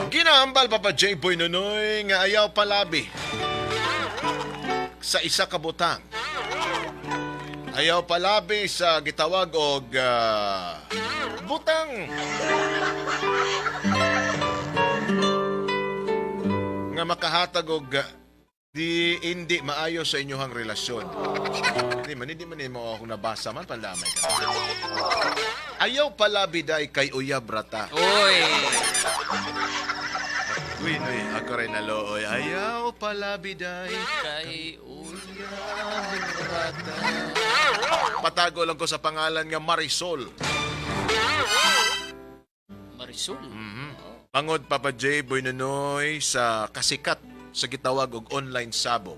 Ginahambal, Papa J. Boy Nonoy, nga ayaw palabi sa isa ka butang. Ayaw palabi sa gitawag og butang nga makahatag og di hindi maayo sa inyong relasyon. Hindi man mo ako nabasa man panlamay ka. Ayaw palabi day kay uyab rata. Uy! Uy, uy, ako rin nalooy. Ayaw palabi day. Kay uyab rata. Patago lang ko sa pangalan nga Marisol. Marisol. Pangod Papa J. Boy Nonoy sa kasikat sa gitawag og online sabong.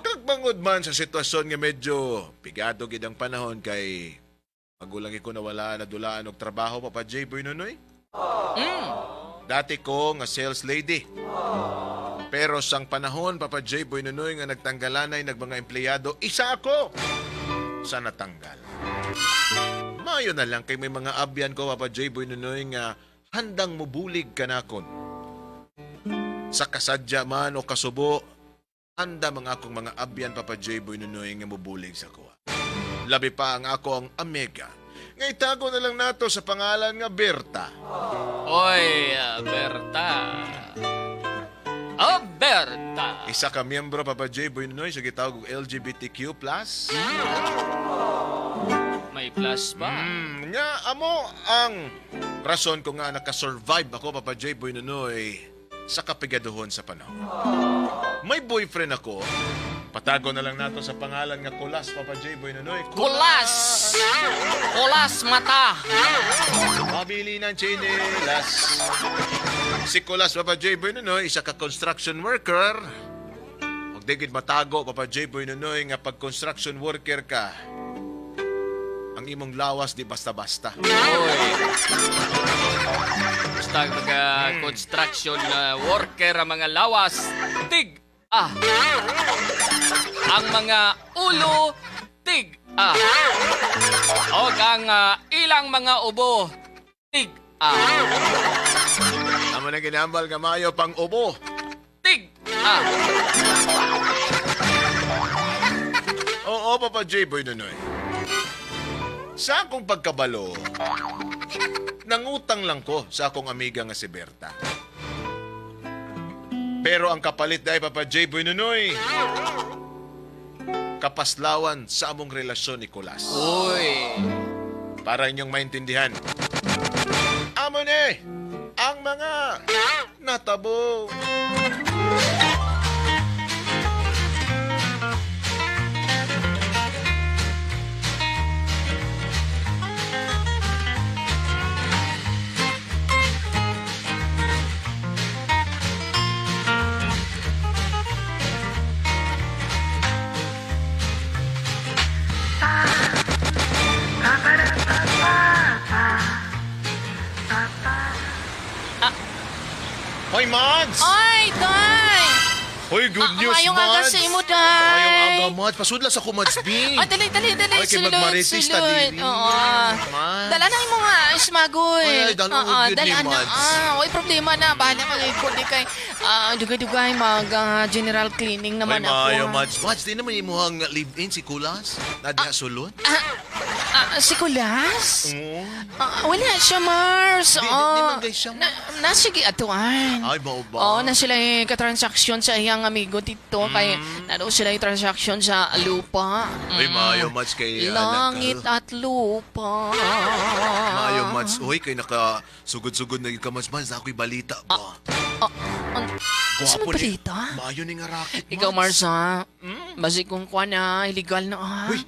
Kag bangod man sa sitwasyon nga medyo pigado gid ang panahon kay magulang ko nawala na dulaan og trabaho, Papa J. Boy Nonoy. Dati ko nga sales lady. Pero sang panahon, Papa J. Boy Nonoy, nga nagtanggalanay nag mga empleyado, isa ako sa natanggal. Mayo na lang kay may mga abyan ko, Papa J. Boy Nonoy, nga handang mubulig kanakon. Sa kasadya man o kasubo, handa mga akong mga abyan, Papa J. Boy Nonoy, nga mubulig sa kuha. Labi pa ang ako ang amiga. Nga itago na lang nato sa pangalan nga Berta. Oy, Berta. Oh, Berta. Isa ka miyembro, Papa J. Boy Nonoy, sa gitawag og LGBTQ+. May plus ba? Nga amo ang rason ko nga nakasurvive ako, Papa J. Boy Nonoy, sa kapigaduhon sa panahon. May boyfriend ako. Patago na lang nato sa pangalan nga Kulas, Papa J. Boy Nonoy. Kulas! Kulas mata! Mabili ng chinelas. Si Kulas, Papa J. Boy Nonoy, isa ka construction worker. Huwag di gid matago, Papa J. Boy Nonoy, nga pag construction worker ka, ang imong lawas di basta-basta. Oy. Basta mga construction worker ang mga lawas, tig ah. Ang mga ulo, tig ah. Og ang ilang mga ubo, tig ah. Amo na ginambal nga mayo pang ubo. Tig ah. Oo, Papa J. Boy Nonoy. Sa akong pagkabalo, nangutang lang ko sa akong amiga nga si Berta. Pero ang kapalit dahil, Papa J. Boy Nonoy, kapaslawan sa among relasyon ni Kulas. Uy. Para inyong maintindihan. Amo ni ang mga natabo. Hoy, Mads! Ay, Day! Hoy, good news, Maayong aga Mads! sa imo, Day! Maayong aga, Mads. Pasudla sa ko, Mads B. Ay, dali, dali, dali. Ay, kay Sulod, magmarites ta, sulod. diri. Oo. Mads. Dala na yung mga smagol. Ay, ay, dala Oo, yun ni dala na. Mads. Ay, problema na. Bahala mag-ikot di kay dugay-dugay mag general cleaning Hoy, naman ako. maayo, Mads. Mads, di naman imuhang live-in si Kulas? Na diha sulod? Si Kulas? Oo. Wala siya, Mars. Di- di Oh, man gay siya, Na, nasige atuan. Ay, mao ba? Oo, na sila yung katransaksyon sa iyang amigo dito. Kay, na daw sila yung transaksyon sa lupa. Uy, maayo Mads kay Langit at lupa. Maayo Mads. Uy, kay naka sugod-sugod na gyud ka Mads. Mads, ako'y balita ba? Sa Gwapo may ni- balita? Maayo ni nga racket, Mads. Ikaw, Mars, ha? Basi kung kuha na, illegal na, ha? Uy,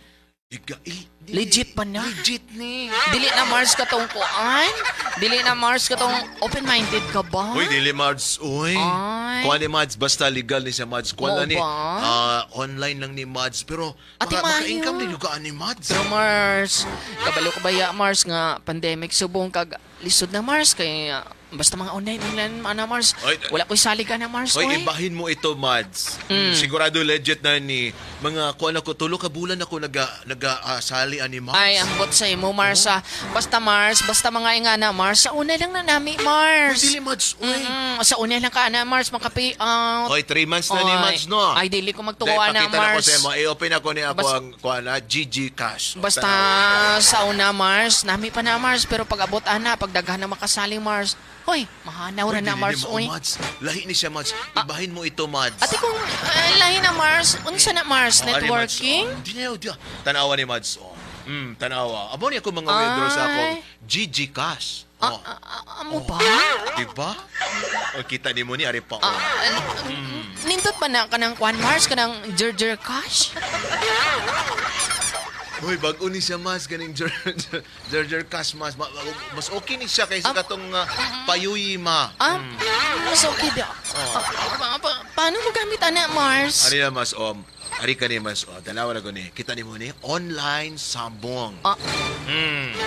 Legit ba na? Legit ni. Dili na Mars katong kuan? Dili na Mars katong open-minded ka ba? Uy, dili Mads. Uy. Ay. Kuha ni Mads, basta legal ni siya Mads. Kuha Mao na ni. ba? Online lang ni Mads. Pero Ate Mayo. maka-income din yung ni Mads. Pero Mars, kabalo ka ba ya Mars nga pandemic subong kag lisod na Mars kay basta mga online online ana Mars. Oy, Wala ko'y sali ka na Mars Hoy, oy. ibahin mo ito, Mads. Sigurado legit na ni mga kuan ako tulo ka bulan ako naga sali ani Mads. Ay, ambot sa imo Mars ah. Basta Mars, basta mga ingana Mars, sa una lang na nami Mars. Uy, dili Mads, uy. Sa una lang ka na Mars makapi out. Hoy, 3 months na ni Oy. Mads, no? Ay, dili ko magtuwa Dahil na pakita na ko Mars. sa imo. I-open ako ni ako ang kuan na GG Cash. O, Basta tanawa. sa una Mars, nami pa na Mars, pero pag abot ana, pag daghan na makasali Mars, hoy, mahanaw Uy, ra na dili Mars ni mo, oy. Mads. Lahi ni siya, Mads. Ibahin mo ito, Mads. Ate kung lahi na Mars, unsa na Mars Oh, ari, Mads, networking? oh. Di na, di na. Tanawa ni Mads. Oh. Tanawa. Amo ni ako mga withdraw sa akong GG Cash. Oh. Amo ba? Diba? O, kita ni mo ni ari pa. Oh. Nindot ba na kanang kwan Mars kanang Jerjer Cash? Hoy, bag-o ni siya mas ganing Jerjer Cash mas. Mas okay ni siya kaysa katong payuyi ma. Mas okay daw. Paano mo gamit ana Mars? Ari na mas om. Ari ka ni mas om. Dalawa na ko ni. Kita ni mo ni online sabong.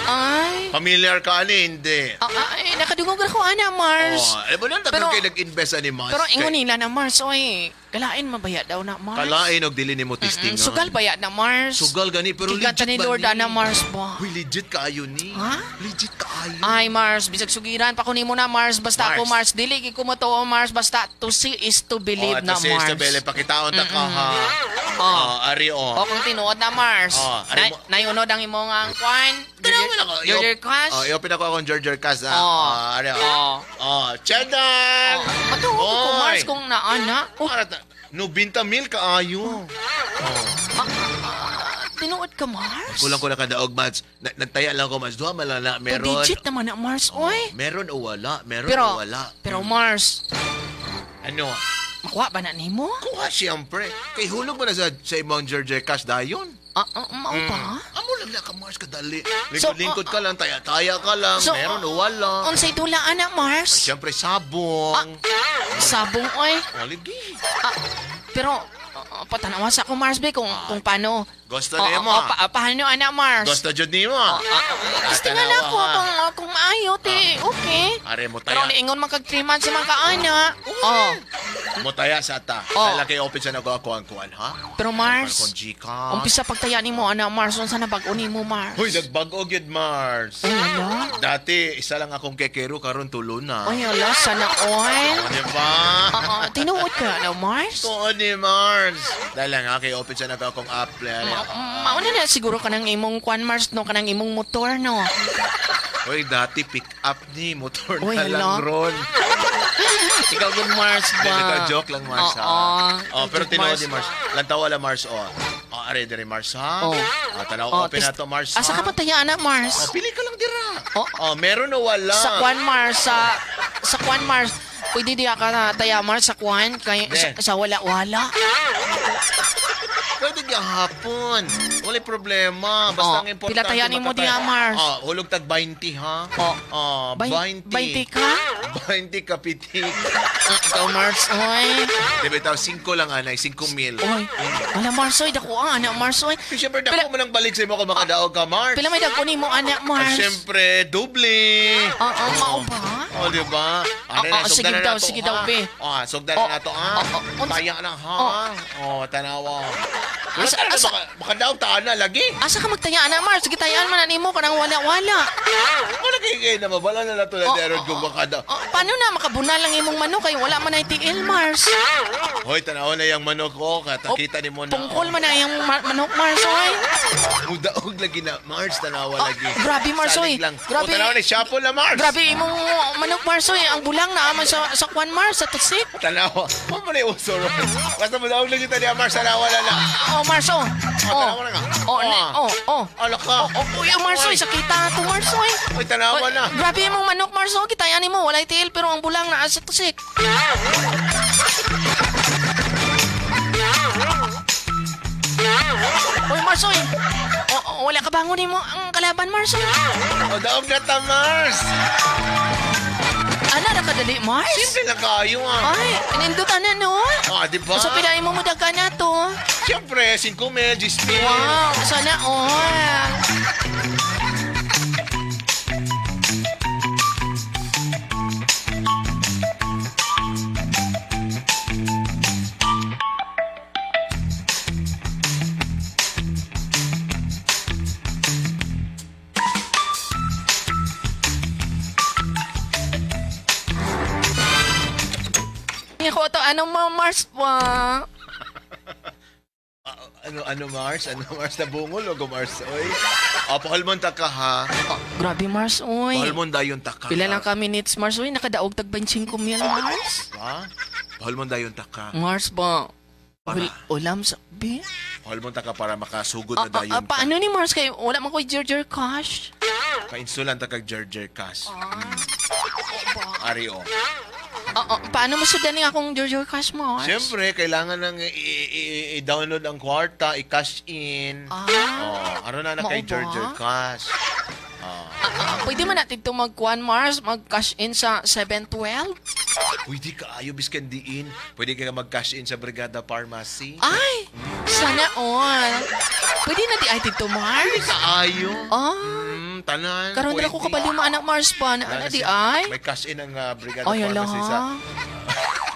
Ay, Familiar ka ani hindi. ay, nakadungog ra ko ana Mars. Oh, alam mo na Pero- kay nag-invest ani mas. Pero ingon nila na Mars, oy, kalain mabaya daw na Mars. Kalain og dili nimo testing. Sugal baya na Mars. Sugal gani pero Kigata legit ni ba Lord ni? ana Mars ba? Uy, legit kaayo ni. Ha? Legit kaayo. Ay Mars, bisag sugiran pa ko nimo na Mars, basta ako Mars. Mars, dili gid ko motoo Mars, basta to see is to believe Oh, na na si Mars. Isabelle, pakitaon ta ka ha. Oh. Oh, ari oh. O kung tinuod na Mars. Oh, ari Na, mo- nayunod ang imong ang kwan. Tanawa na ko. Jerjer Cash. Oh, i-open ako akong Jerjer Cash ha. Oh. Oh, ari oh. Oh. Oh, Cheddar! Matuo ko Oy. Mars kung naana. Oh, Para ta, no 20 mil kaayo. tinuod ka Mars? Kulang ko na kadaog Mads. Nagtaya lang ko Mads. Duha man lang na To meron. digit naman na Mars, oy. Meron o wala? Meron Pero o wala? pero Mars, Ano? makuha ba na nimo? Kuha siyempre. Kay hulog mo na sa imong Jerjer Cash dayon. Mao pa? Amo lang na ka Mars kadali. So, Lingkod-lingkod ka lang, taya-taya ka lang. So, meron o wala. Unsay dulaan na Mars? Siyempre sabong. Sabong oy. Oh, ligi. Pero patanawa sa ako Mars be kung paano. Gusto Oh, nimo. oh, paano ana Mars? Gusto jud nimo. Gusto nga lang ko kung maayo ti okay. Are mo Pero taya. niingon man kag 3 months man ka ana. Oh. Mo taya sa ta. Oh. Dahil kay open sa nagawa ko ang kuan ha. Pero Mars, Kung Gcash. umpisa pagtaya nimo ana Mars unsa na bag-o nimo Mars? Hoy, nagbag-o gyud Mars. Ay, ala. Dati isa lang akong kekero karon tulo na. Ay, ala, sana oil. Oh, di ba? Oo, tinuod ka na, Mars? Tuon ni Mars. Dahil lang ha, kay open sa nagawa kong app. Mauna na siguro ka ng imong kwan, Mars, no? Kanang imong motor, no? Hoy, dati pick up ni motor Uy, na lang hala. ron. Ikaw good Mars ba? Ito, joke lang, Mars, ha? Oo. Oh, pero Joke, tinuod ni Mars. Lantawa lang, Mars, oh. Oh, are diri, Mars, ha? Oh. Ah, tanaw, Oh, open na to, Mars, ha? Asa ka pa taya na, Mars? Oh, pili ka lang dira. Oh. Oh, meron o wala? Sa kwan, Mars, sa kwan, Mars. Pwede diya ka na taya, Mars, sa kwan. Kay, sa wala-wala. Pwede gahapon. Walay problema. Basta Oh, ang importante. pila taya nimo makataya. diha, Mars? Oh, hulog tag 20, ha? Oh. Oh, 20. 20 ka? 20 kapitik. Ikaw, Mars, oy. Di ba itaw, 5 lang, anay, 5 mil. Oy, wala, Mars, oy. Dako, anak, Mars, oy. Eh, Siyempre, dako mo nang balik sa imo kung makadaog ka, Mars. Pila may dako nimo, anak, Ah, Mars? siyempre, doble. Oo, mao ba? Oh, di ba? Ano Oo, na, sige sugdan na daw, nato, sige ha? daw, be. Oh, sugdan Oh, na nato, ha? oh, Taya na, ha? Oh, tanawa. Wala Asa, ka na asa, baka daw taan na lagi. asa ka magtaya na, Mars? Gitayaan man na nimo kanang wala-wala. Wala kay kay na mabala na lang to na Oh, meron oh, kung baka daw. Oh, paano na makabunal ang imong manok kay wala man ay TL, Mars? Hoy, tanaw na yung manok ko, katakita ni mo na. Pungkol man na yung manok, Mars, oy. Mudaog lagi na Mars, tanawa Oh, lagi. grabe, Mars, oy. Salig lang. Grabe. O, tanawa na shuffle na Mars. Grabe imong manok, Mars, oy. Ang bulang na aman sa kwan, Mars, sa tusik. Tanawa. Mo man yung uso ron. Basta mudaog lagi taniya Mars, tanawa na lang. Oh, Mars, oh. Oh, tanawa na nga. Oh, oh, oh. Ala ka. Oh, oh, oh, Mars, oy, sakita to, Mars, oy. Oy, tanawa Oy, na. Grabe imong manok, Mars, oh. Gitayan nimo, walay TL, pero ang bulang naa sa tusik. Oy, Mars, oy. Oh, oh, wala ka bangon nimo ang kalaban, Mars, oy. O, daog na ta, Mars. Ana ra kadali, Mars? Simple na kayo, ah. Ay, inindutan na, no? Ah, di ba? So, pinain mo mo daga na to. Siyempre, 5 mil, 10 mil. Wow, sana all. Ako to, ano mo, Mars pa? Ah, ano, Mars? Ano, Mars? Nabungol o Mars? Oy. Ah, pahalmon ta ka, ha? Oh, grabe, Mars, oy. Pahalmon dayon ta ka. Pila lang ka minutes, Mars, oy. Nakadaog tag 25 mil, Mars. Ha? Pahalmon dayon ta ka. Mars ba? Para. Ulam sa... Be? Pahalmon ta ka para makasugod na Ah, ah, dayon ah, ka. paano ni Mars kay wala man ko'y Jerjer cash? Kainsulan ta kag Jerjer Cash. Ari, oh. Ah, ah, paano mo sudan ni akong Jerjer cash, Mars? Siyempre, kailangan nang i-download ang kwarta, i-cash in. Ah. Oh, aron na na kay Mao ba? Jerjer Cash. Ah. Ah, ah, pwede man natin ito mag-kuan, Mars, mag-cash in sa 712? Pwede ka ayo biskan diin. Pwede ka mag-cash in sa Brigada Pharmacy. Ay! Sana all. Pwede na di ay dito, Mars? Kaayo. Ah, Tanan. karon ra ko pwede. kabalo mga anak Mars pa na Wala ana di siya. ay. May cash in ang Brigada Ay, ala. Pharmacy sa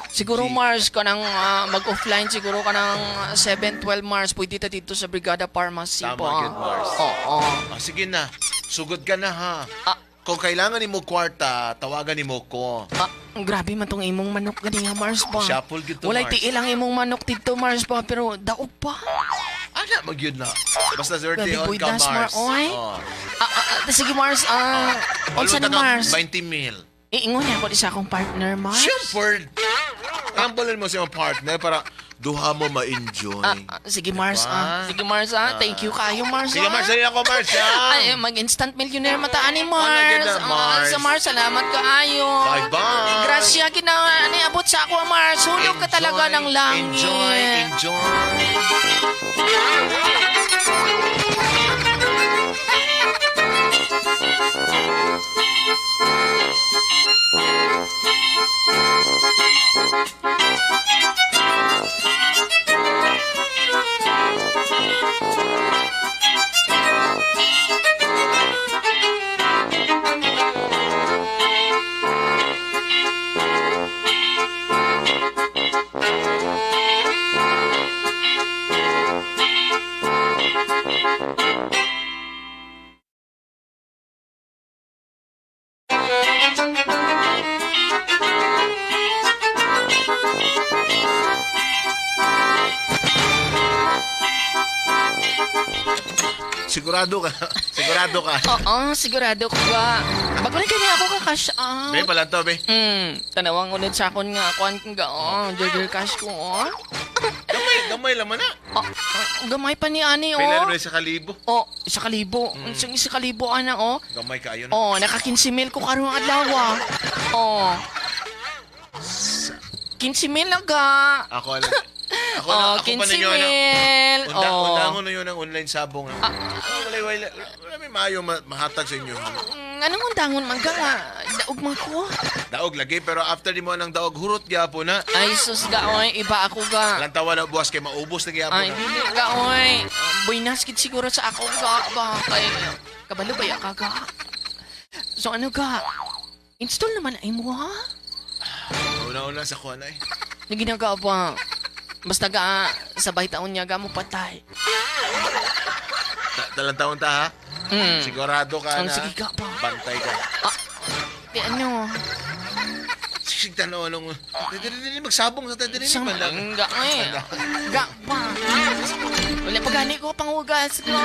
Siguro G. Mars ka nang mag-offline siguro ka ng 7-12 Mars pwede ta dito sa Brigada Pharmacy Tama pa. gyud, Mars. Oo. Ah, sige na. Sugod ka na ha. Ah. Kung kailangan nimo kwarta, tawagan nimo ko. Ah, grabe man tong imong manok gani nga Mars pa. Shuffle gyud to, Walay Mars. tiil ang imong manok dito Mars pa pero daog pa. Ana magyud na. Basta swerte Grabe, on boy, ka das, Mars. Mar, oy. Oh. Ah, ah, ah, sige Mars, ah, unsa ni Palunta ka, Mars? 20 mil. Iingon niya ako di sa akong partner Mars. Siyempre. Tambalan mo sa iyong partner para duha mo ma-enjoy. Ah, ah, sige Mars, Diba? ah. Sige Mars, ah. Thank you kayo Mars. Sige ah. Mars, dali ako Mars. ah. Ay, mag-instant millionaire mataan ni Mars. Ano, ganda, Ah, Mars. sa Mars, salamat kaayo. Bye-bye. Grasya ginawa ni abot sa ako, Mars. Hulog ka talaga ng langit. Enjoy, enjoy. Sigurado ka. Sigurado ka. Oo, sigurado ko ba. Bago rin kanya ako ka-cash out. Be, pala to, be. Tanawang ulit sa akon nga kuan nga oh, Jojo cash ko oh. Gamay, gamay laman na. Oh, ah, gamay pa ni ani oh. Pila naman sa kalibo. Oh, 1,000. Unsang 1,000 ana oh. Gamay kaayo na. Oh, naka 15 mil ko karong adlaw ah. Oh. 15 mil na ga. Ako alam. Ako na, Oh, ako pa 15 ninyo na. mil. Unda, Oh. undangon na yun ang online sabong. Ah, wala, wala, wala may maayo mahatag sa inyo. Anong undangon man ga nga? Daog man ko. Daog lagi, pero after di mo ang daog, hurot gyapon na. Ay sus ga oy, iba ako ga. Lantawa na buwas kay maubos na gyapon Ay, na. dili ga oy. Buinas gid siguro sa ako ga ba kay kabalo ba ya ka ga. So ano ga? Install naman ay mo ha? Una-una sa kuha na eh. Naginagawa ba? Basta ga sabay taon niya ga mo patay. Talang taon ta ha? Sigurado ka Ang na. sige ka pa. Bantay ka. Di ano? Sige, tanaw anong... Dili, dili, magsabong sa dili, Sa man lang. ga eh. Ga pa. Wala pa gani ko panghugas ko.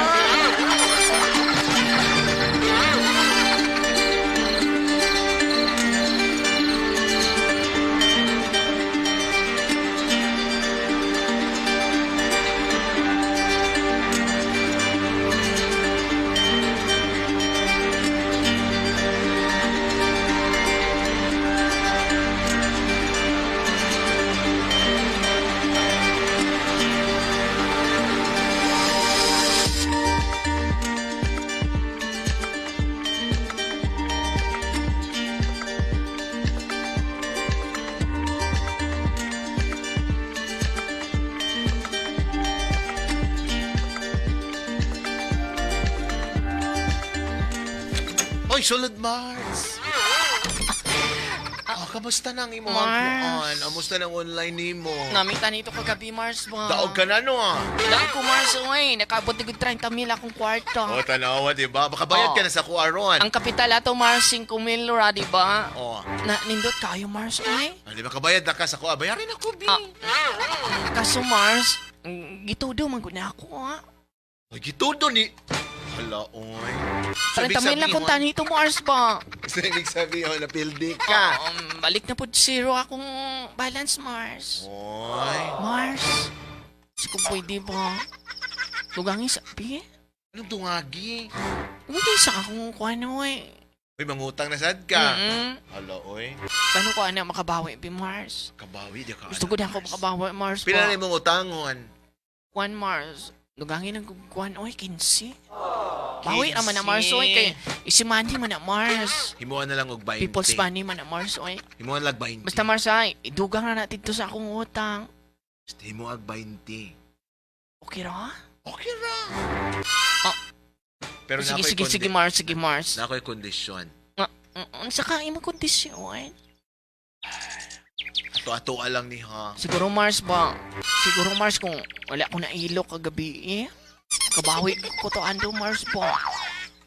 Oy, sulod Mars! Ah, kamusta na ang imong Mars. kuan? Kamusta na ang online nimo? Namita nito kagabi, Mars ba? Daog ka na no ah. Daog ko, Mars, oy. Nakaabot na gud 30 mil akong kwarta. Oh, tanawa, di ba? Baka bayad Oh. ka na sa kuaron. Ang kapital ato, Mars, 5 mil ra, di ba? Oh. Na, nindot kayo, Mars, oy. Ah, di ba kabayad na ka sa kuha? Bayarin ako, bi. Ah. Kaso, Mars, gitudo man gud na ako, ah. Ay, gitudo ni... Hala, oy. So, 30 mil lang kung tanito, Mars ba? So, ibig sabihin, napildi ka. Balik na po zero akong balance, Mars. Oy. Mars, si kung pwede ba? Lugangi sa bi? Anong tungagi? Lugangi sa akong kuan, oy. Uy, mangutang na sad ka. Mm-mm. Hala, oy. Paano ko ana makabawi, bi Mars? Kabawi, di ka. Gusto ko na ako makabawi, Mars Pila ba? na imong utangon? Kuan, Mars. Lugangi ng kuan, oy, 15. Bawi naman na Mars, oy. Kay isi money man na Mars. Himuan na lang og 20. People's money man na Mars, oy. Himuan lang 20. Basta Mars, ay, idugang na natin to sa akong utang. Basta himuag 20. Okay ra? Okay ra. Ah. Pero Sige, sige, sige, Mars, sige, Mars. Na ako'y kondisyon. Unsa ka imong kondisyon? Ato-ato lang ni ha. Siguro Mars ba? Siguro Mars kung wala ko nailo kagabi eh. Kabawi ko to ando Mars ba?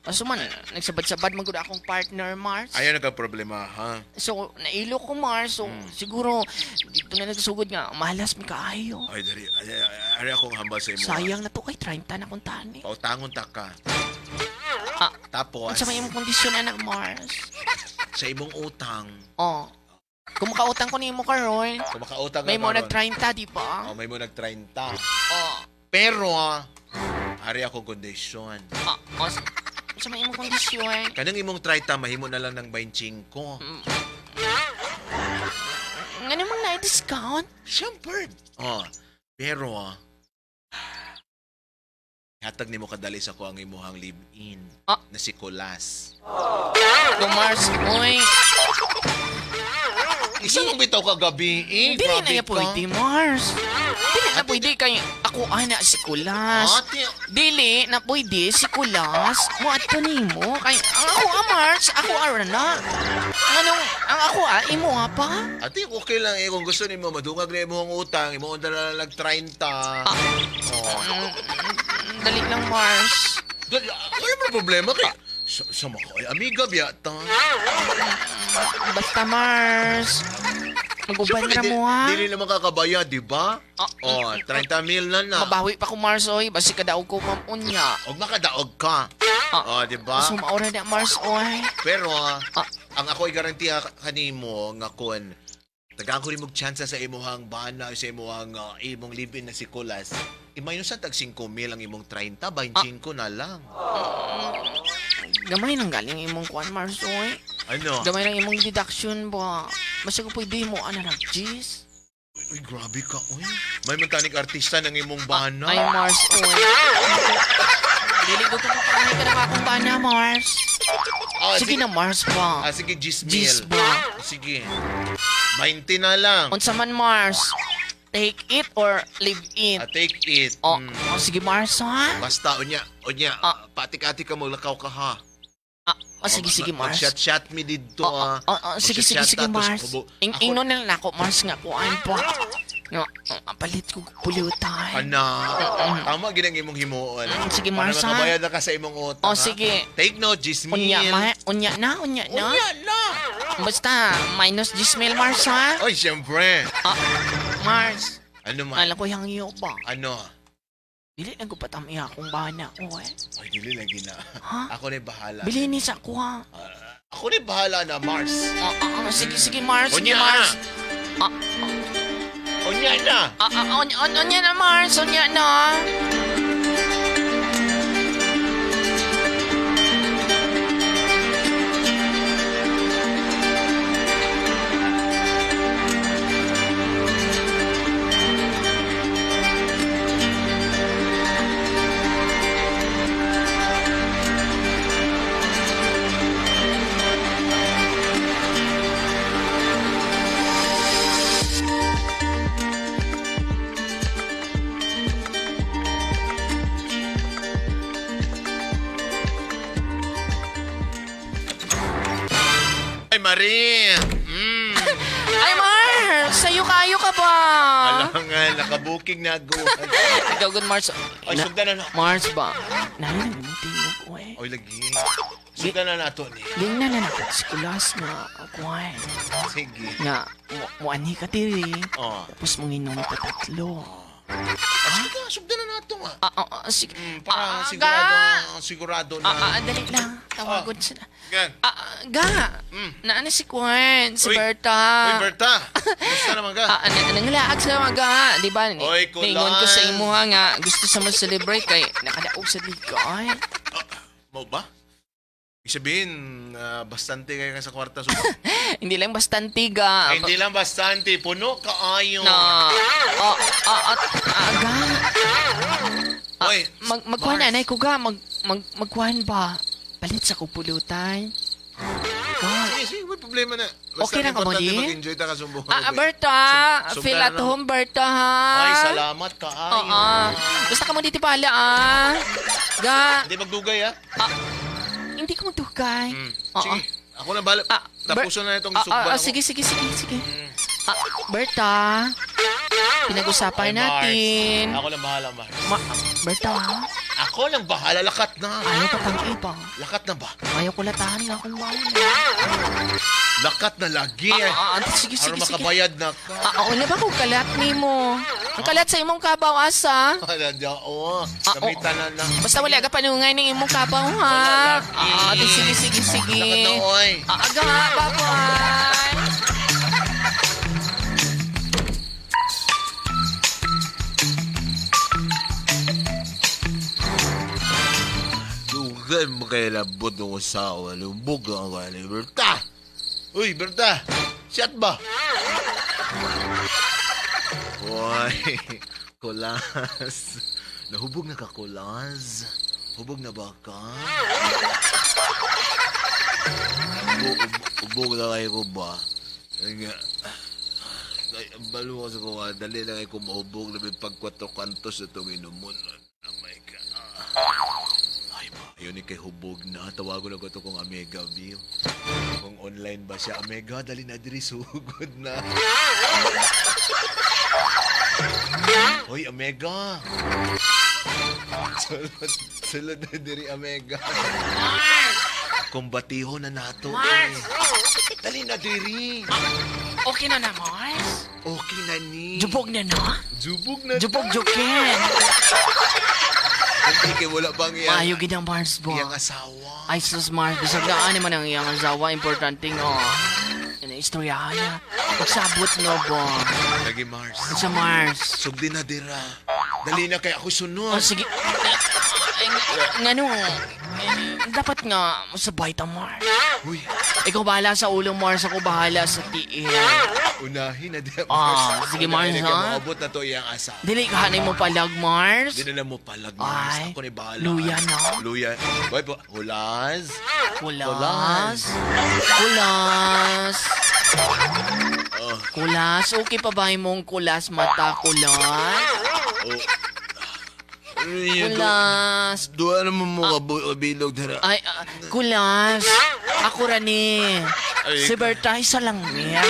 Kaso man, nagsabad-sabad man gud akong partner Mars. Ayaw nagka-problema ha. So, nailo ko Mars. So, siguro, dito na nagsugod nga, malas mi kaayo. Ay, dari, ay, ay, ay, akong hambal sa imo. ha. Sayang na to kay 30 na kong tani. Pautangon ta ka. Ah, Tapos, unsa may imong kondisyon anak Mars? sa imong utang, Oh. Kung makautang ko nimo karon, kung makautang ka may mo karon, nag 30, di ba? Oh, may mo nag 30. Oh. Pero, ah, ari akong kondisyon. Ah, oh, unsa may imong kondisyon? Kanang imong 30, mahimo na lang ng 25. Nga namang na-discount? Siyempre. Oh, pero, ah, hatag nimo kadali sa ko ang imuhang live-in Ah. na si Colas. Do Mars, oy. Isa mong bitaw kagabi, eh. Dili na Grabe ya ka. pwede, Mars. Dili na pwede kay ako ana si Kulas. Ate, Dili na pwede si Kulas. Mo adto nimo kay ang ako a Mars, ako ara na. Anong ang ako a imo ha pa? ate, okay lang eh. Kung gusto nimo madungag na imong utang, imo na lang nag 30. Ah. Oh. Dali lang Mars. Dali, wala mo problema kay sa mga ay amiga biyata. Basta Mars. Maguban ra mo ha. Dili naman kakabaya, di ba? Ah, Oh, 30 mil na na. Mabawi pa ko Mars oy, basi kadaog ko ma'am unya. Og makadaog ka. Ah. Oh, di ba? So maura na Mars oy. Pero ah, Ah. ang ako ay garantiya kanimo nga kun tagaan ko rin chance sa imuhang bana sa imuhang imong live-in na si Kulas. I-minus tag 5 mil ang imong 30, 25 na lang. Gamay nang galing imong kuan Mars oy. Ano? Gamay lang imong deduction ba. Basta ko pwede mo ana lang, jeez. Uy, grabe ka, uy. May mantanig artista ng imong bana. Ay, Mars, oy. Dili ko ka ka na akong bana, Mars. Ah, Sige na, Mars ba. Ah, sige, 10 mil. Gis ba? Sige. 20 na lang. Unsa man, Mars. Take it or leave it. Ah, take it. Oh, Mm. oh, sige, Mars, ha? Basta, unya, unya, Ah. patik-atik ka mo, lakaw ka ha. Ah, oh, sige, sige, Mars. Mag-shot-shot me dito, Oh, ah. oh, oh, oh, sige, sige, Mag-shot-shot sige, tapos Mars. Ako, Ingnon na lang ako, Mars, nga kuan pa. Nga, palit ko pulutan. Ana, tama gid ang imong himuon. Sige, Para Mars, ha? makabayad na ka sa imong utang. Oh, ha? sige. Take note, Jismil. Unya, ma, unya na, unya na. Unya na. Basta, minus Gismail, Mars, ha? Oy, siyempre. Ah, Mars, Ano man? alam ko yung iyo ba? Ano? Dili na ko patami akong bana. Oy. Ay, dili lagi na. Ha? Ako na bahala. Bilini sa ako, ha? Ah, ako na bahala na, Mars. Ah, ah, ah, sige, sige, Mars. Sige, Unya Mars. na. Ah, Unya na. ah, ah, unya na, Mars. Unya na. Ay, Marie. Ay, Mars! Sa'yo kayo ka ba? Alam nga, nakabuking na ako. Ikaw, good, Mars. Ay, sugdan na na. Mars ba? Nahin ang imong tingog, oy. Oy, lagi. Sugdan na nato ni. Lingna na nako si Kulas nga, kuwan. Sige. Nga, muanhi ka diri. Oh. Tapos manginom ka tatlo. Ah, sige, sugdan na nato nga. Ah, ah, ah, sige. Para Ah, sigurado, ga! sigurado na. Ah, ah, dali lang. Tawagon sila. Gan. Ah, ah, ga! Naano si Kwan? Si Uy. Berta. Uy, Berta. Kumusta naman ka? Ah, nanglaag sa mga, di ba? Oy, kulan. Ningon ko sa imo ha nga, gusto sa mo celebrate kay nakadaog sa liga. Ay. Mo ba? Ibig sabihin, bastante kayo ka sa kwarta. So, Hindi lang bastante ga. Ay, hindi lang bastante. Puno ka ayo. Na, ah, ah, ah, ah, ga. Ah, Oy, magkuhan Mars. anay ko ga, magkuhan ba? Palit sa kupulutan. Ga. Sige, sige, may problema na. Okay lang ka mo, importante di? mag-enjoy ta ka sumbong. Ah, ah, Berta, feel at home, Berta, ha? Ay, salamat ka ayo. Oo. Basta ka mo dito pala, ah. Ga, Hindi magdugay, ah. hindi ko magdugay. Oo. Sige, ako na bala. Ah, Tapusan na itong Ah, sugba ah, ah, ako. sige, sige, sige, sige. Ah, Berta, pinag-usapan Ay, Mars. natin. Ako lang bahala, Mars. Berta, Ako lang bahala. Lakat na. ayaw pa pang iba. Lakat na ba? Ayaw ko latahan nga akong baon. Lakat na lagi. Ah, ah, ah, sige, Aron sige, sige. makabayad na ka. Ah, ah, una ba kung kalat ni mo? Ang kalat sa imong kabaw, asa? Wala dyan. Oo. Ah, Gamitan na lang. Basta wala ka panungay ng imong kabaw, ha? Wala lagi. Ah, ah, sige, sige, sige. Lakat na, oy. Ah, aga, bye-bye. Dugay mo kay labot ng usawa. Lubog ang kay Berta. Uy, Berta. Shot ba? Uy, kulas. Nahubog na ka, kulas. Hubog na ba ka? Hubog na kayo ko ba? Ay, nga. Ay, ang balo ko sa kuha. Dali na kayo kumahubog na may pagkwato kantos na itong inumon. Oh my God. Ay, ma, ayun ni kay hubog na. Tawagon ako to kong Amiga, Bill. Kung online ba siya, Amiga, dali na diri, sugod na. Hoy, Amiga. Sulod, sulod na diri, Amiga. Kumbatiho na nato. Eh. Dali na diri. Okay na na, Mars? Okay na ni. Jubog na na? Jubog na. Jubog, jukin. Hindi kay wala bang iyang, Maayo gid ang Mars ba? iyang asawa. Ay, sus, Mars. Bisag na ani man ang iyang asawa. Importante nga. Ano, istoryahan niya. Magsabot no ba? Lagi Mars. Sa Mars. Sugdi na dira. Dali na kay ako sunod. Oh, sige. Ay, ngano, eh, dapat nga, sabay ta, Mars. Uy, Ikaw bahala sa ulo, Mars. Ako bahala sa tiil. unahin na dira, Ah, sige, Mars, Unahin na kay ha? Maabot na to iyang asawa. Dili ka hanay mo palag, Mars. Di na lang mo palag, Mars. Ay, Ako ni bahala. luya na. Luya. Boy, po. Hulas. Kulas. Kulas. Oh. Kulas. Okay pa ba imong kulas mata, kulas? Oh. Kulas. Duwa naman mo kabilog dira. Ay, ah, kulas. Ako rani. Ay, Si Berta, isa lang niya.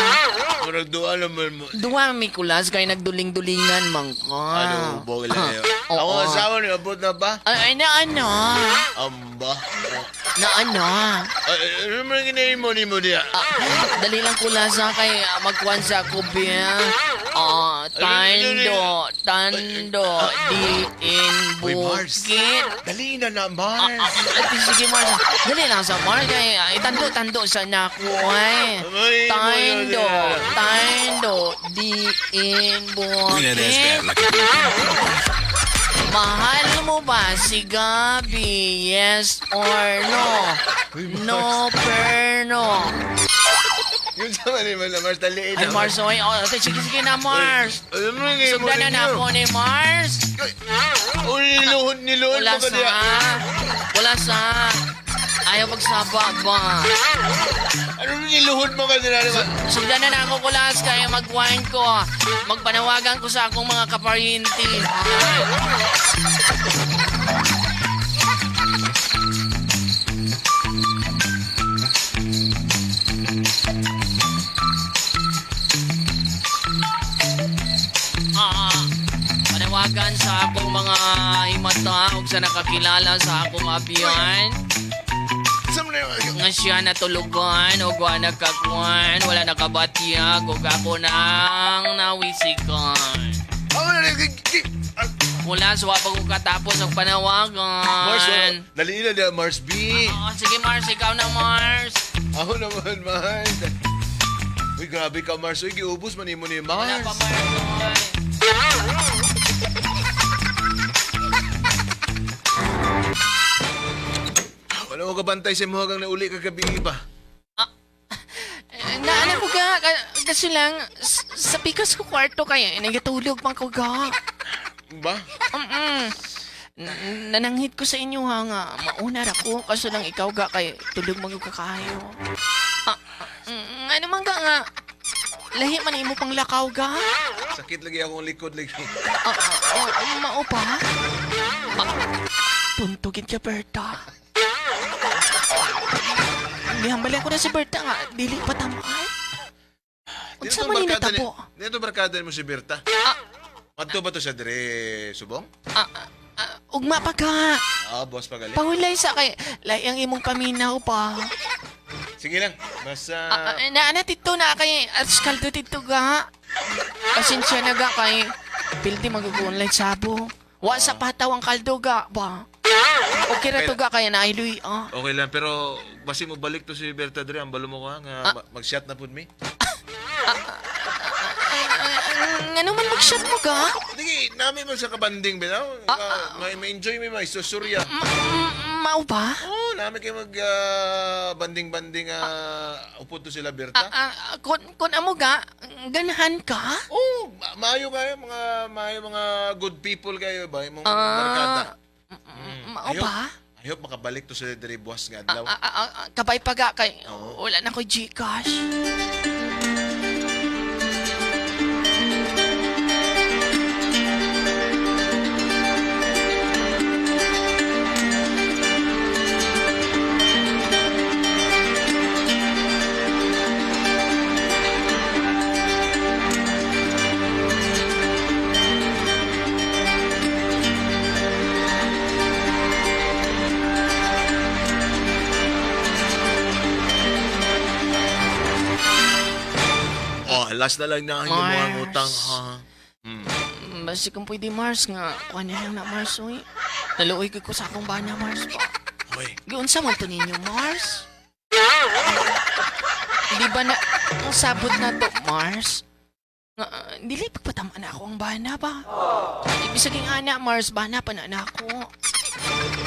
Murag duha naman mo. Duwa, Mikulas, kay nagduling-dulingan man ka. Ano, bogla yun. Oo. Ako asawa niyo, abot na ba? Ay, na ano? Amba. Na ano? Ay, ano man ginahimo ni mo diya? Ah, dali lang kulas ha, kay magkuhan sa kubya. Ah, tando, tando, di in Uy, Mars. bukid. Dali na na, Ah, Mars. ah, sige, Mars. Dali lang sa Mars. Kay, itando, tando sa naku, ay. Ay, Tando, mo tando, di in bukid. Mahal mo ba si Gabi? Yes or no? Uy, Mars. No per no. Yun sa mali mo na, Mars. Dali Ay, na. Mars, oy. Oh, sige, sige na, Mars. Ano man ginahimo Sugdan na na ninyo? ako ni Mars. Oh, niluhod, niluhod Wala mo ka sa. diya. Wala sa. Ayaw magsaba ba? Ano niluhod mo ka diya? Sugdan na na ako kulas kaya mag-wine ko. Magpanawagan ko sa akong mga kaparyente. Ah, panawagan sa akong mga himata ug sa nakakilala sa akong abiyan Saan mo na yun? nga siya natulugan o wa nagkakuan, wala nakabatyag ug ako nang nawisikan. Ako na Wala, so pa ko katapos ang panawagan. Mars, oh, dali na diya, Mars B. Oo, sige Mars, ikaw na Mars. Ako naman, Mars. Uy, grabe ka, Mars. Uy, giubos man mo ni Wala Mars. pa Mars. Oy. Wala ko kabantay sa imo hanggang nauli ka gabi ba? Eh, Naano ko ka, kasi lang, sa pikas ko kwarto kaya, nagatulog man ko ga. Ba? Mm-mm. Nananghit ko sa inyo ha nga, mauna ra ko, kaso lang ikaw ga kay tulog man ka kayo. Ah, ano man ga nga, lahi man imo pang lakaw ga. Sakit lagi akong likod lagi. Ah, ah, oh, mao pa? Ah, tuntugin ka, Berta. Gihambalan ko na si Berta nga, dili pa tamaan. Unsa man ni natabo? Dito barkada mo si Berta. Ah. Adto ba to siya dire subong? Ah, ah, ah, ugma pa ka. Ah, boss pagali. Pahulay sa kay lay ang imong paminaw pa. Sige lang. Basta Ah, ah, na ana tito na kay askaldo tito ga. Pasensya na ga kay pildi mag-online sabo. Wa sa pataw ang kaldo ga ba. Okay ra to ga kay nailuy ah. Okay lang pero basi mo balik to si Berta dire ang balo mo ka nga mag-shot na pud mi. Ngano man mag-shot mo ga? Sige, nami man sa kabanding bitaw. May ma-enjoy mi may susurya. Mao ba? Oh, nami kay mag banding-banding upod to sila Berta. Ah, ah, kun amo ga, ganahan ka? Oh, maayo kayo mga maayo mga good people kayo ba imong barkada. Mao ba? I hope makabalik to sila diri buwas nga adlaw. Ah, ah, ah, kabay pa ga kay wala na ko'y Gcash. Oh, last na lang na ang inyong mga Mars. utang ha. Basta kung pwede Mars nga, kuha na lang na Mars oy. Naluoy ko sa akong bana Mars pa. Hoy, Giunsa man to ninyo Mars? Di ba na ang sabot na to Mars? Nga, dili pagpatamaan na ako ang bana ba? Ibig sabihin ana Mars, bana pa na na ako.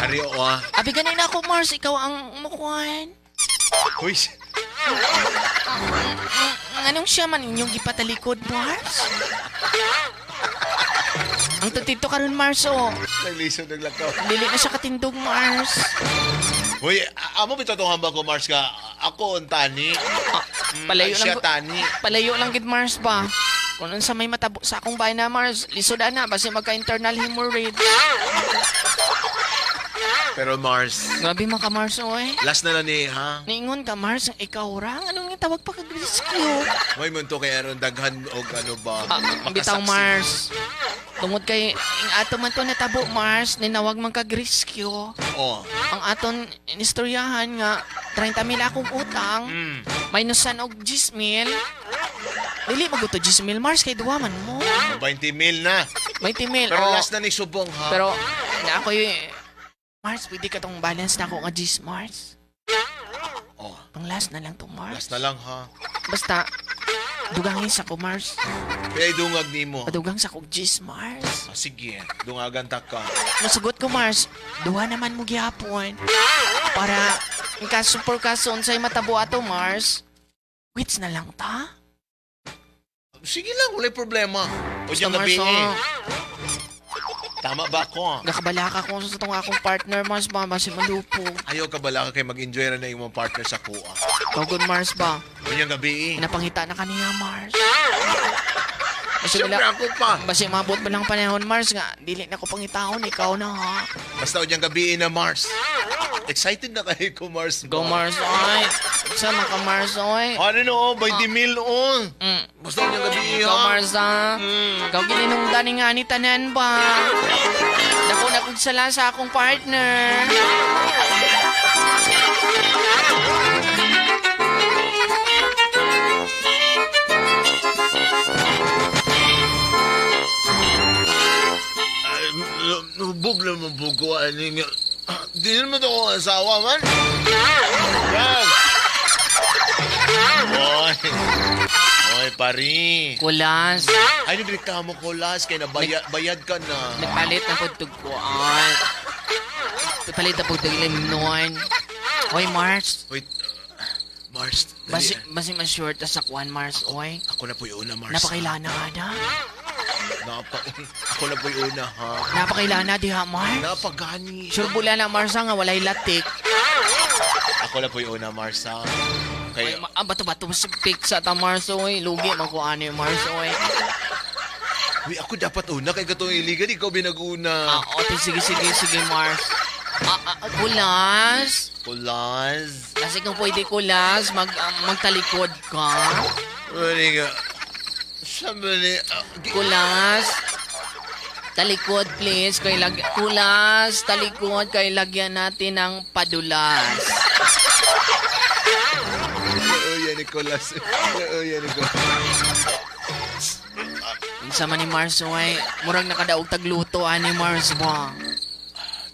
ari o ah. Abi ganay na ako Mars, ikaw ang mukuan. Hoy, Anong siya man inyong gipatalikod, Mars? Ang tutito karon Mars, oh. naglisod naglakaw. Dili na siya katindog, Mars. Hoy, amo bitaw tong hambal ko Mars ka. Ako ang tani. Ah, palayo Ay, siya lang tani. palayo lang gid Mars ba. Kung unsa may matabo sa akong bahay na Mars, lisod ana basi magka-internal hemorrhage. Pero Mars, Grabe man ka, Mars, oy. last na lang ni, ha? Niingon ka, Mars, ikaw ra. Anong nga tawag pa kag rescue? May munto kay aron daghan og ano ba? Ah, bitaw, makasaksi. Mars. Tungod kay ang ato man to natabo, Mars, ninawag man kag rescue. Oh. Ang aton inistoryahan nga 30 mil akong utang, minusan og 10 mil. Dili maguto 10 mil, Mars, kay duwa man mo. 20 mil na. 20 mil. Pero oh. last na ni Subong, ha? Pero na ako yung Mars, pwede ka tong balance na ako nga 10, Mars. Oh, Pang last na lang to, Mars. last na lang, ha? Basta, dugangin sa ko, Mars. Kaya dungag nimo. Padugang sa kog 10, Mars. Ah, sige, dungagan ta ka. Masugot ko, Mars. Duha naman mo gihapon. Para, in kaso por kaso, unsay matabo ato, Mars. Wits na lang ta. Sige lang, walay problema. O Basta, diyang Mars, gabi eh. oh. Tama ba ako? Ah? Nakabala ka kung sa itong akong partner, Mars ba? Basi malupog. Ayaw ka bala ka kay mag-enjoy ra na imong partner sa kuha. Kagod, Mars ba? O diyang gabi eh. Napangita na kaniya, Mars. Basi Siyempre wala, ako pa. basi mabot pa lang panahon, Mars nga. Dili na ko pangitaon, ikaw na ha. Basta o diyang gabi eh na Mars. Excited na kayo ko, Mars. ba? Go, Mars, oy. Sama ka, Mars, oy. Ano no, 20 mil on. Basta o diyang gabi eh, Ikaw, ha? Mars, ha? Ikaw gininungdan ni nga ni tanan ba? Dako na kong sala sa akong partner. Ay, nubog na mabugo. Ano nga. Di naman ako asawa man. Yan. Oy. Oy, pari. Kulas. Ay, nagreklamo ko last kay nabayad bayad ka na. Nagpalit na po tugkuan. Nagpalit na po tuglimnon. Hoy, Mars. Wait. Mars, dali. Basi, basi mas sure ta sa kuan, Mars, oy. Ako na po yung una, Mars. Napakailana ka na. Ako na po yung una, ha? Napakailana diha, Mars. Napagani. Sure bula na, Mars, ha, nga walay latik. Ako na po yung una, Mars, ha? Ay, Kaya, bato-bato sa pick sa ta, Mars, oy. Lugi man ko ano, Mars, oy. uy, ako dapat una kay katong iligan, ikaw binaguna. Ah, ote, sige, sige, sige, Mars. Kulas. Kulas. Kasi kung pwede kulas, magtalikod ka. Ano nga? Sabi ni... Kulas. Talikod, please. Kulas, talikod. Kay lagyan natin ng padulas. Oo, yan, Nicolas. Oo, yan, Nicolas. Unsa man ni Mars, oy. Murag nakadaog tagluto ani Mars ba?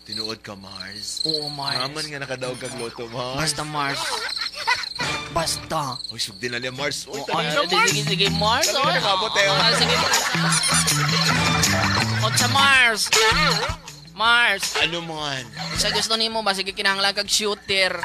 Tinuod ka, Mars. Oo, Mars. Naman nga nakadaog kag loto, Mars. Basta, Mars. Basta. Uy, sugdi na niya, Mars. Uy, Oo, tali na, ay, Mars. sige, sige, Mars. Dali na, Oy. kabot, eh. Sige, Mars. Otsa, Mars. Mars. Ano man? Sa gusto nimo ba sige kinahanglan kag shooter.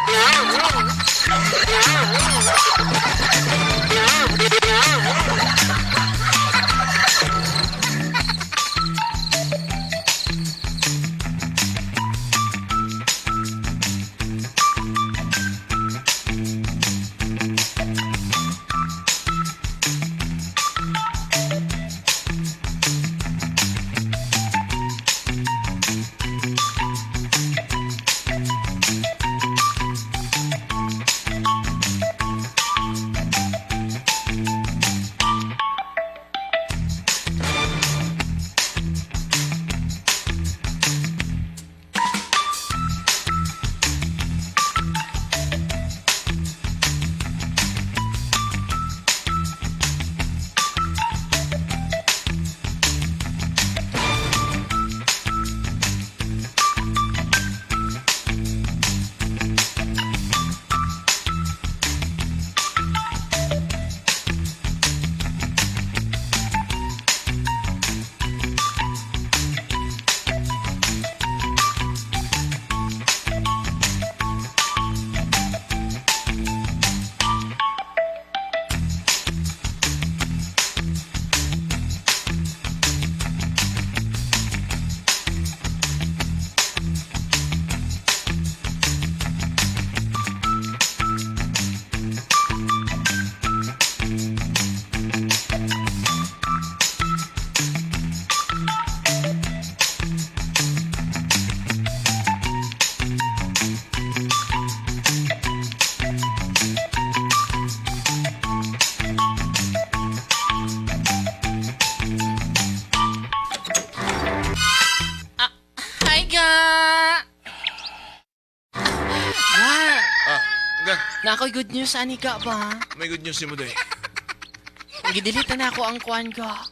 Ako'y good news ani ka ba? May good news si mo doy. Gidelete na ako ang kuan ka.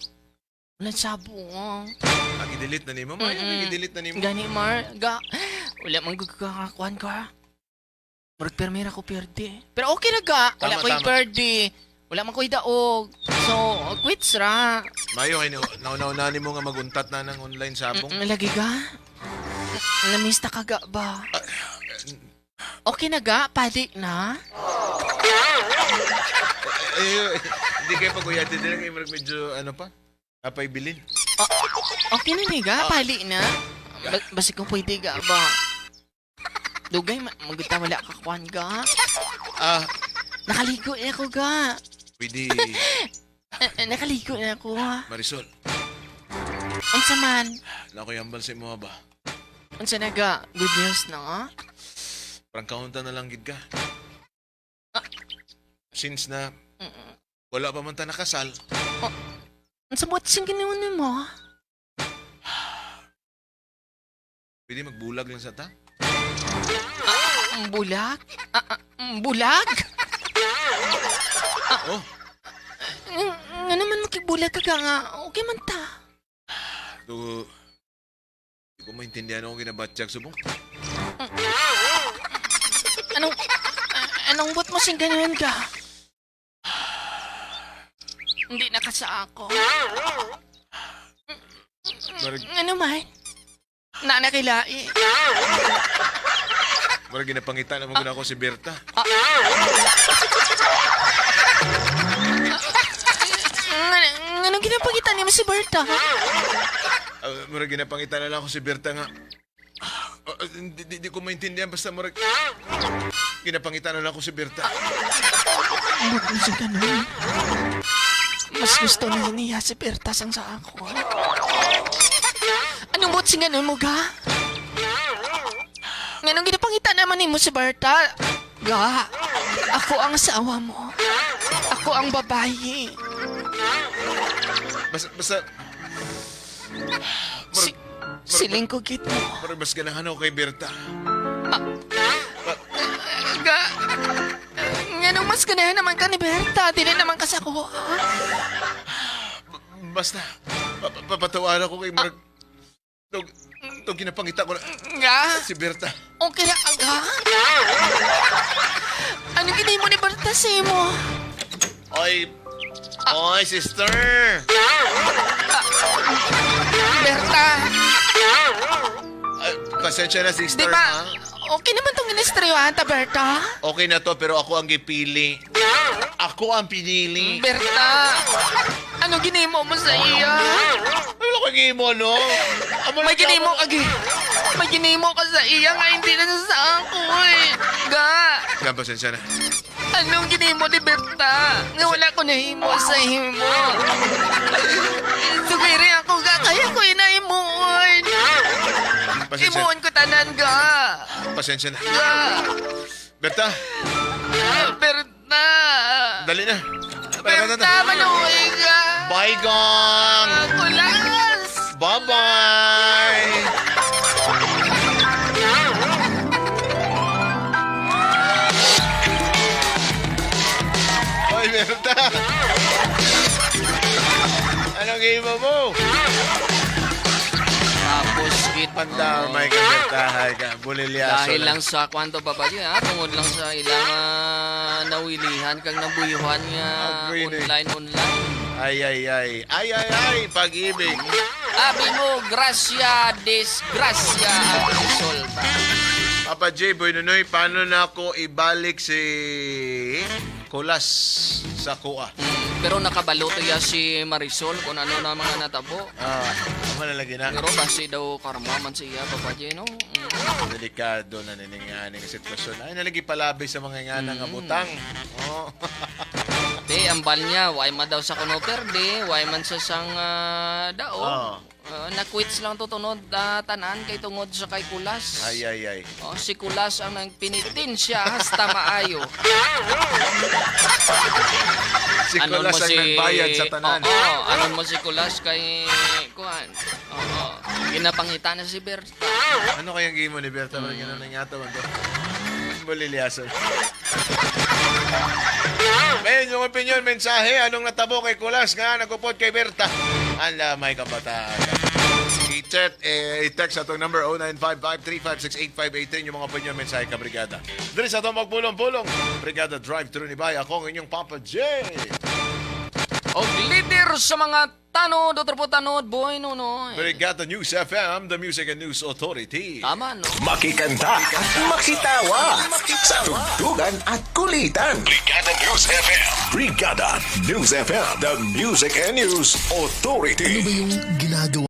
Wala sabo. Ah. Ah, gidelete na nimo. May gidelete na nimo. Gani Mar, ga. Wala man gud ka kuan ka. Murag permira ko perde. Pero okay ra ga. Wala Tama, ko'y tama. perde. Wala man ko'y daog. So, quits ra. Mayo kay nauna-una nimo nga maguntat na ng online sabong. Lagi ga. Namista ka ga ba? Okay na ga, pali na. Eh, hindi kayo pag-uyati din kayo murag medyo ano pa? Apay bilin. Okay na ni ga, pali na. Basig kung pwede ga ba? Dugay, maguta wala ka kuan ga. Ah, Nakaligo na ako ga. pwede Nakaligo na ako. Marisol. Unsa man? Na ko yambal sa imo ba? Unsa na ga? Good news na? Parang kaunta na lang gid ka. Since na wala pa man ta nakasal, Unsa mo sing ginawa mo? pwede magbulag lang sa ta. Ang bulag? Ang bulag? Oh, Nga naman makibulag ka ga nga. Okay man ta. do di ko maintindihan akong ginabatsyag subong. Anong buot mo sing ganyan ka? Hindi na ka sa ako. Marag, Ano man? Nanakilai. marag ginapangita naman ko na ako si Berta. Anong ginapakita niya mo si Berta? Ah, murag ginapangita na lang ako si Berta nga. Di ko maintindihan basta murag ginapangita na lang ako si Berta. Ang buot mo sing ganun. Mas gusto na niya si Berta sang sa ako. Anong buot sing ganun mo ga? Nganong ginapangita naman nimo si Berta? Ga, ako ang asawa mo. Ako ang babae. Basta Si, siling ko git mo. murag mas ganahan ako kay Berta. Ga, nganong mas ganahan naman ka ni Berta? Dili naman ka sa ako. Basta papatawaran ako kay murag tog tog ginapangita ko na Ga, si Berta. okay na ga. Ano ginay mo ni Berta sa imo? Oy, oy sister. Berta, Ay, pasensya na sister. di ba? Ha? Okay naman tong inistryohan ta, Berta. Okay na to pero ako ang gipili. Ako ang pinili. Berta, ano ginimo mo sa iya? Ay, wala ko gimo, no? Amo May ginimo ka, may ginimo ka sa iya nga hindi na sa ako eh. Ga, Ga, pasensya na. anong ginimo ni Berta? Nga wala ko nahimo sa imo. Sugiri ako ga, kaya ko inahimuon. Pasensya, Imuon ko tanan ga. pasensya na. Ga, Berta, Berta. dali na. Para Berta, maluoy ka. Bye, gong! Kulas! Bye-bye! Hoy, Berta! Anong game mo? Tapos git. Panda, may ka, Berta. Hay ka. Bulilyaso Dahil na. lang sa kwanto Papa J, ha? Tungod lang sa ilang nawilihan kag nabuyuhan nga Agree na eh. online online. Ay, ay, ay. Ay, ay, ay. Pag-ibig. Abi mo, grasya, disgrasya ang resulta. Papa J, Boy Nunoy, paano na ako ibalik si Kulas sa kuha? Pero nakabalo to ya si Marisol kung ano na mga natabo. Ah, amo na lagi na. Pero basi daw karma man siya, Papa J, no? Delikado na nininganing sitwasyon. Ay, nalagi palabi sa mga ngana nga butang. Oh. Di, ambal niya, why man daw sa kuno perde, why man sa sang dao. Oo. Na-quits lang to tunod tanan kay tungod sa kay Kulas. Ay, ay, ay. Oh, si Kulas ang nagpinitin siya hasta maayo. Si Anon Kulas mo ang nagbayad sa tanan. Oo, anon mo si Kulas kay kuan. Oo. Ginapangita na si Berta. Ano kayang game mo ni Berta? Parang gano'n ang yata. Bulilyaso. Men, yung opinion, mensahe, anong natabo kay Kulas nga nagupod kay Berta? Ala, may kabataan. I-chat, eh, i-text atong number 0955-356-8583 yung mga opinion, mensahe ka, Brigada. Diri sa atong magpulong-pulong, Brigada Drive-Thru ni Bay, ako ang inyong Papa J. Og leader sa mga tanod, otro po tanod, Boy Nonoy. Brigada News FM, the Music and News Authority. Tama, no? Makikanta, makitawa, sa tugtugan at kulitan. Brigada News FM. Brigada News FM, the Music and News Authority. Ano ba yung ginagawa